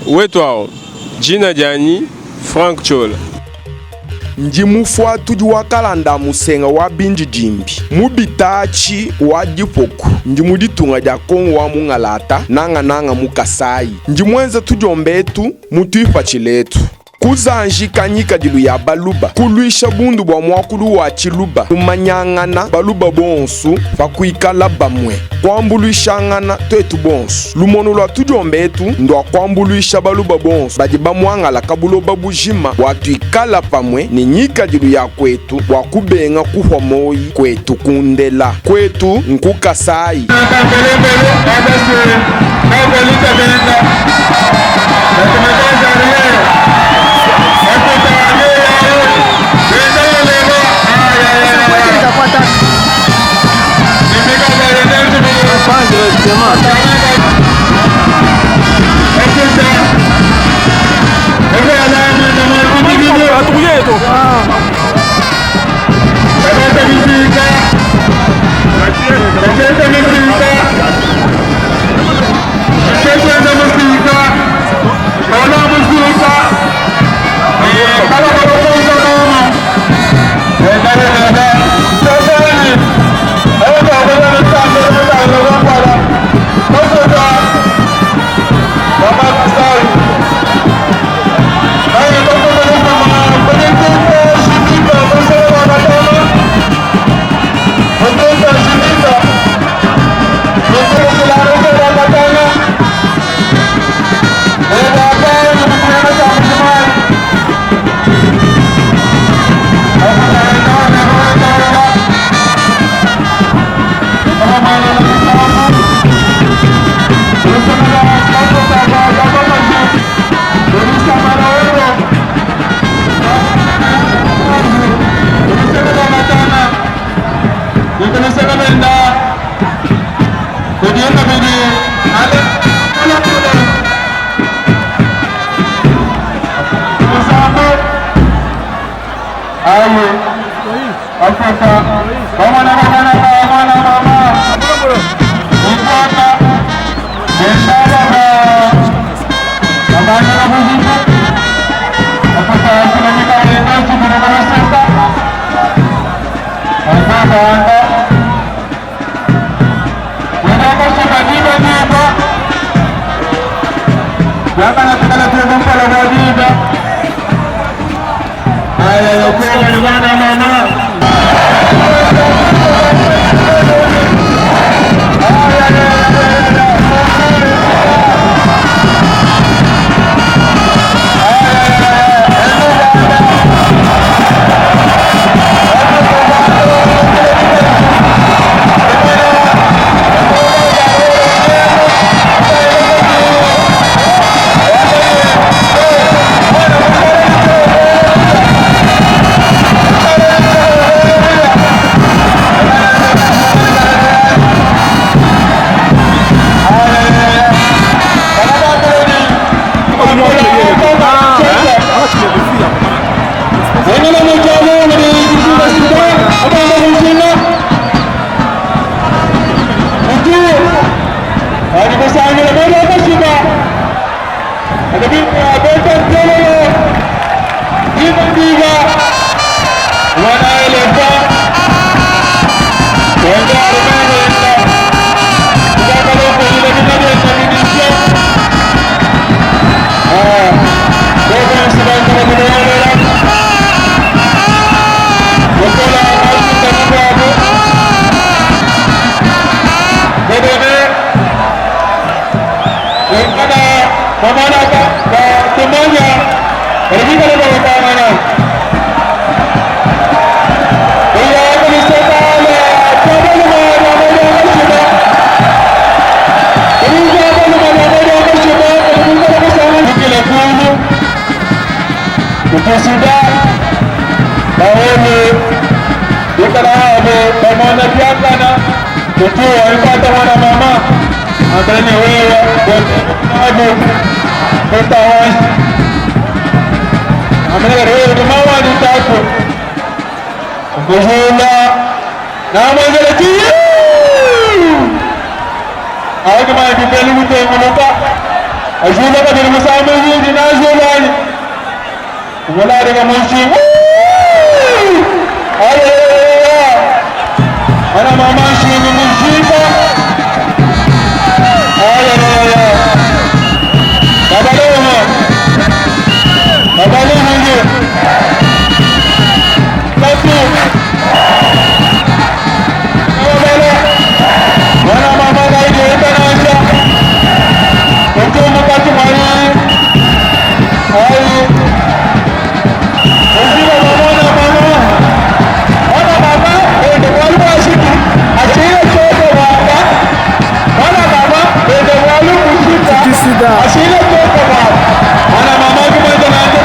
Wetu jina dianyi Frank Chola. Ndi mufuatudi wa kalanda a musenga wa bindidimbi mu bitatshi wa dipoku. Ndi mu ditunga dia Kongo wa mungalata, nangananga mu Kasai. Ndi muenza tudiomba etu mu tuipatshila etu. Kuzanjika ngikadilu ya baluba, kuluisha bundu bua muakulu wa tshiluba, kumanyangana baluba bonsu pa kuikala bamue, kuambuluishangana tuetu bonsu. Lumono lua tudiomba etu ndua kuambuluisha baluba bonsu badi bamuangalaka buloba bujima bua tuikala pamue ne ngikadilu ya kuetu bua kubenga kuhua moyi kuetu kundela kuetu nku Kasai. Ajula kabili musangu muibidi najula anyi? Umuladika mu nshingu. Haleluya! Mwana mama nshingu mushipa. Haleluya! Babalongo. Babalongo. Tatu. Babala. Mwana mama kaidi nansha. Mutu mukati mwai. Ai. Mushipa mama na mama. Mwana mama, ende mwalu ashiki. Ashile choko baba. Mwana mama, ende mwalu mushipa. Sida. Ashile choko baba. Mwana mama kumwenda na ande.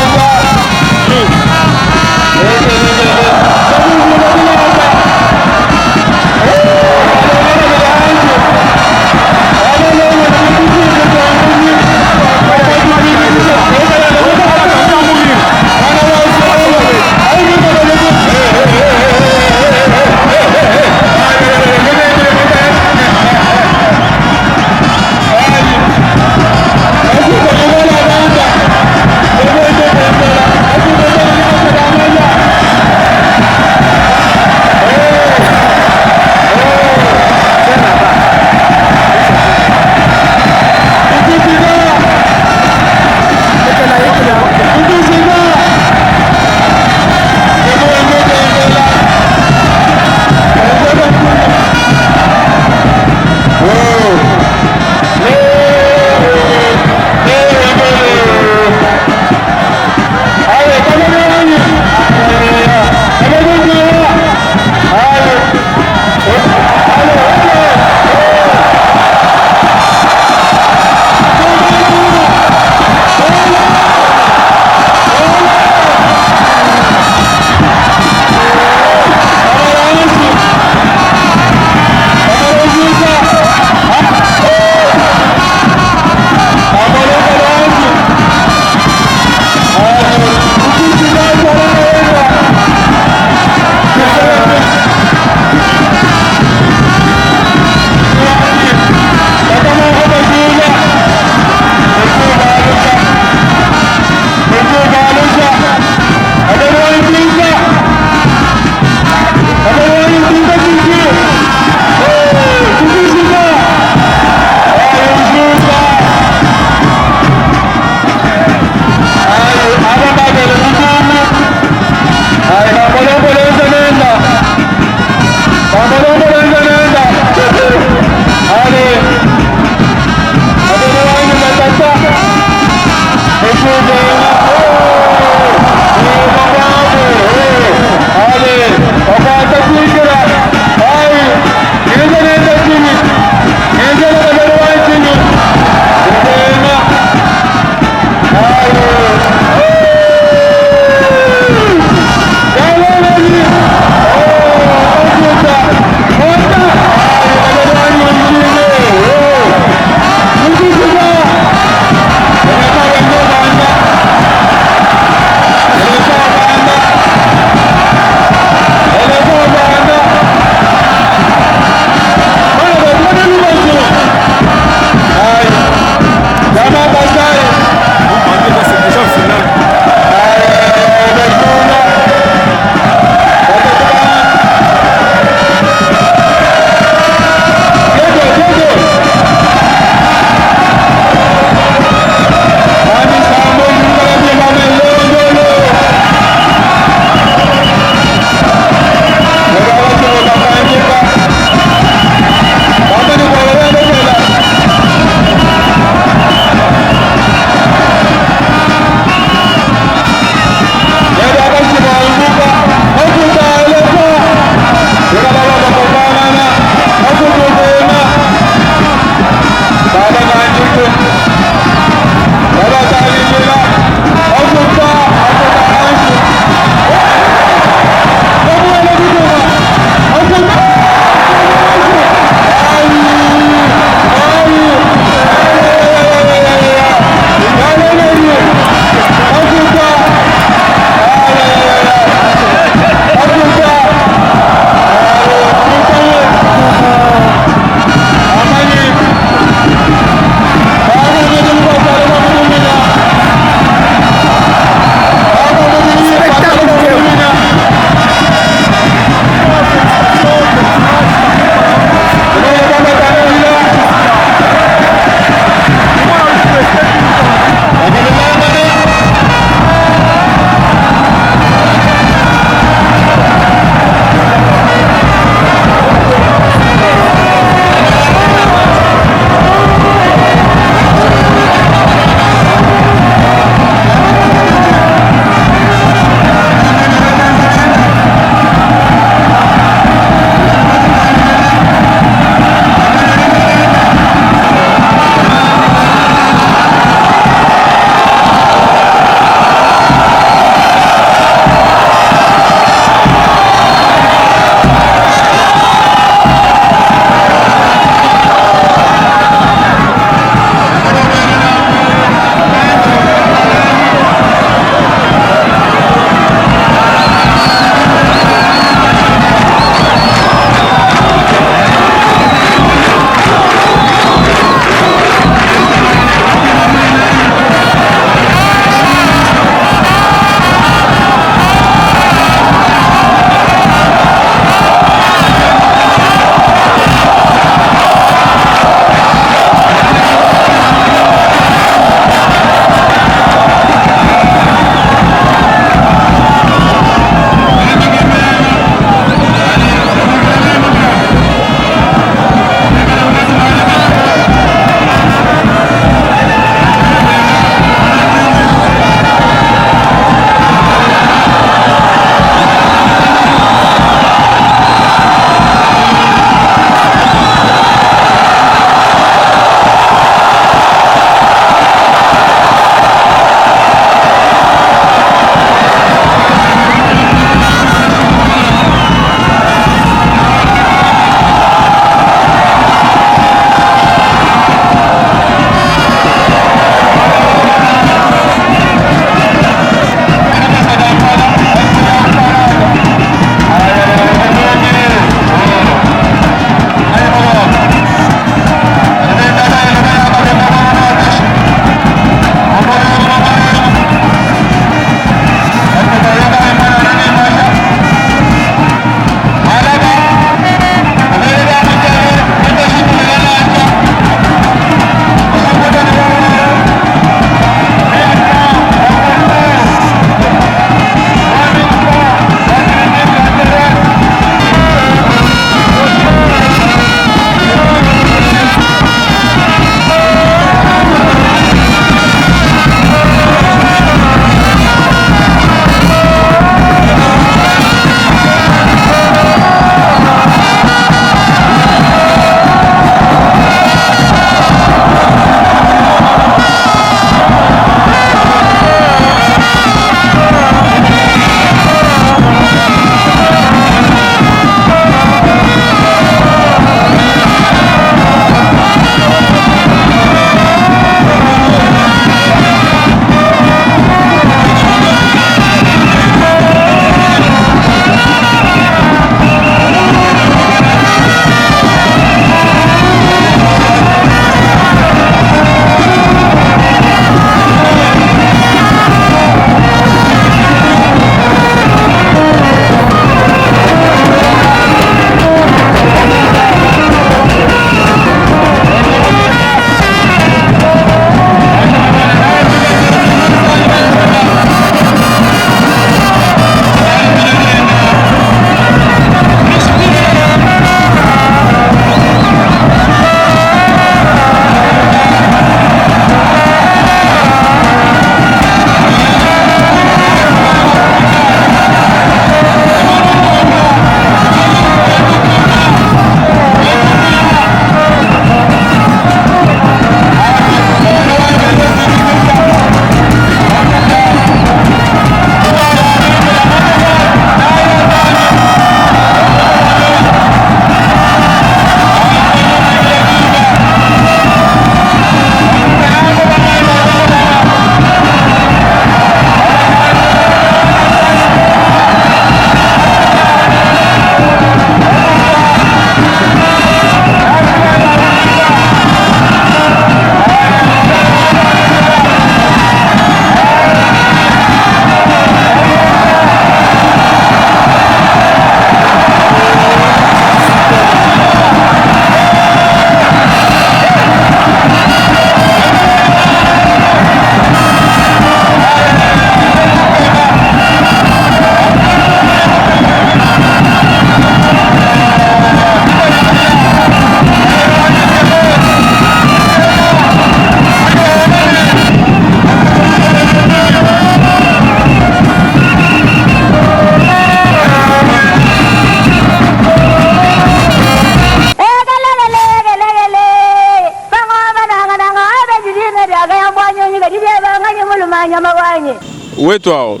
Wetu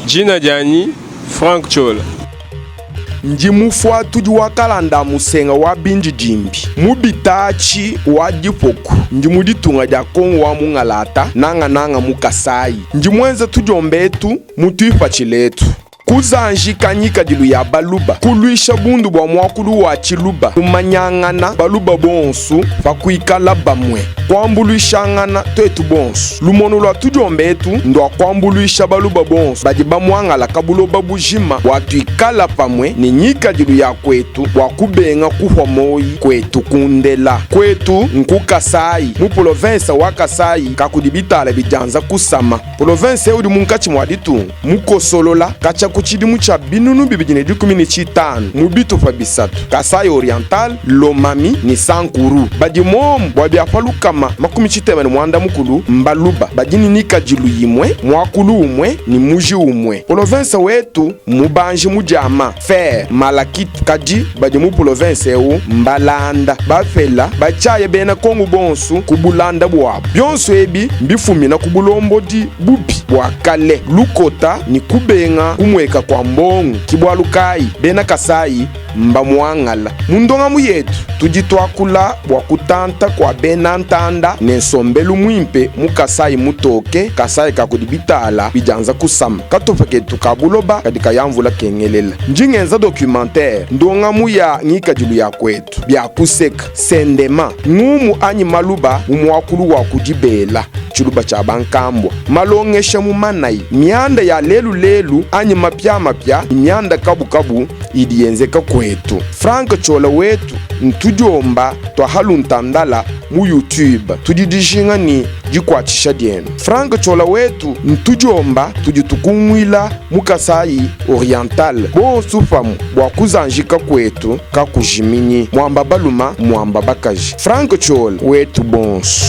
jina dianyi Frank Chola. Ndi mufuatudi wa kalanda musenga wa bindidimbi mu bitatshi wa dipoku. Ndi mu ditunga dia Kongo wa mungalata, nangananga mu Kasai. Ndi muenza tudiomba etu mu tuipatshila etu. Kuzanjika ngikadilu ya baluba, kuluisha bundu bua muakulu wa tshiluba, kumanyangana baluba bonsu pa kuikala bamue, kuambuluishangana tuetu bonsu. Lumonu lua tudiomba etu ndua kuambuluisha baluba bonsu badi bamuangalaka buloba bujima bua tuikala pamue ne ngikadilu ya kuetu bua kubenga kuhua moyi kuetu kundela. Kuetu nku Kasai, mu polovensa wa Kasai kakudi bitala bidianza kusama. Polovensa eu udi munkatshi mua ditunga, mukosolola katshia ku tshidimu tshia 2015 mu bitupa bisatu, Kasai Oriental, Lomami ne Sankuru. Badi momu bua bia pa 60 mbaluba badi ne ngikadilu imue, muakulu umue ne muji umue. Polovensa wetu mmubanji mu diama, fer, malachite, kadi badi mu polovensa eu mbalanda, bapela, batshiaya bena Kongo bonsu ku bulanda buabu. Bionso ebi mbifumina ku bulombodi bubi bua kale, lukota ne kubenga kumueka kua mbongo. Ki bualu kayi bena Kasai mbamuangala. Mu ndongamu yetu tudi tuakula bua kutanta kua bena ntanda ne nsombelu muimpe mu Kasai mutoke, Kasai ka kudi bitala bidianza kusama. Katupa ketu ka buloba kadi kaya mvula kengelela. Ndi ngenza documentaire ndongamu ya ngikadilu ya kuetu, bia kuseka, sendema, ngumu anyi maluba mu muakulu wa kudibela, tshiluba tshia bankambua, malongesha mu manayi, mianda ya lelu lelu anyi mapiamapia ne mianda kabukabu idi yenzeka kuetu. Franck Ciola wetu ntudiomba tua haluntandala mu YouTube. Tudi dijinga ne dikuatshisha dienu. Franck Ciola wetu ntudiomba tudi tukunguila mu Kasai Oriental bonsu pamue bua kuzanjika kuetu kakujiminyi. Muamba baluma, muamba bakaji. Franck Ciola wetu bonsu.